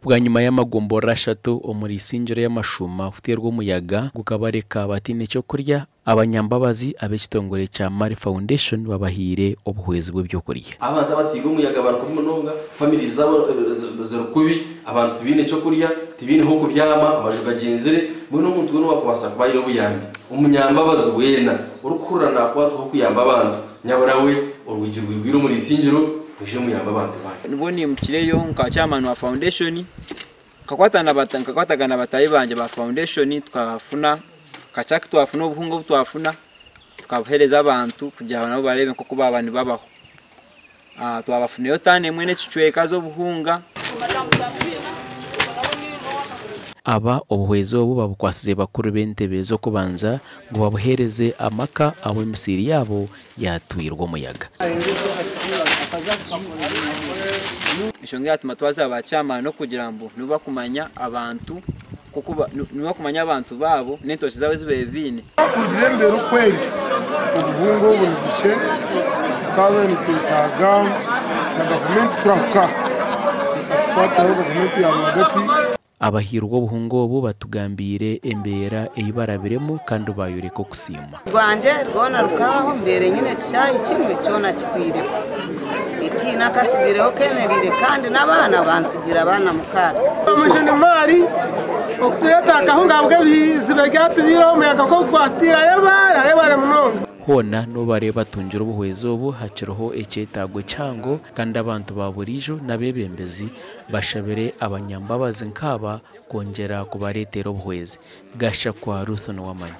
Bwanyima y'amagomborora ashatu omuri Isingiro y'amashuuma kuteerwa omuyaga gukabareka bataine ky'okurya, abanyambabazi ab'ekitongore kya Mari Foundation babahaire obuhwezi bw'ebyokurya. Abantu abatiirwe omuyaga bari kubi munonga, famirizi zaabo ziri kubi, abantu tibaine ky'okurya, tibaine h'okubyama, amaju gagyenzire, mbwenu omuntu weena owaakubaasa kuba aine obuyambi, omunyambabazi weena orikuhurira naakwatwaho kuyamba abantu, nyabura we orwigi rwigwire omuri Isingiro, mwije muyambe abantu banyu. Nibwo niimukireyo nka chairman wa foundation, nkakwatagana na bataahi bangye ba foundation tukafuna kakye aku twafuna obuhunga obu twafuna tukabuheereza abantu kugira ngu nabo bareebe nk'oku baaba nibabaho. Twabafunayo taani emwe n'ekicweka z'obuhunga. Aba obuhwezi obu babukwasize bakuru b'entebe z'okubanza ngu babuheereze amaka ahu emisiri yaabo yaatwirwe omuyaga. Enshonga eyatuma twaza ba chairman n'okugira ngu nibo bakumanya abantu nibo bakumanya abantu baabo n'entookye zaabo ezi babaire baine. Kugira embeera oku eri, obuhunga obu ni bukye, tukaba nitwetaaga na gavumenti kurahuka ekatukwatiraho gavumenti ya rwagati. Abahairwe obuhunga obu batugambiire embeera ei barabiremu kandi bayoreka okusiima. Rwangye rwona rukabaho mbeire nyine ekishaayi kimwe kyona kihwireho. Tihaine akasigireho kemereire kandi n'abaana bansigiire abaana mukaaga. Omujuni Mari okutureetera akahunga ahabw'ebizibu ebyatubaireho omuyaga nk'ogu gwatwire ayebare ayebare munonga. Hoona n'obu bariyo batungire obuhwezi obu, hakiriho ekyetaago kihango kandi abantu ba buriijo n'abeebembezi bashabire abanyambabazi nk'aba kwongyera kubareetera obuhwezi. Gashakwa Ruth Nuwamanya.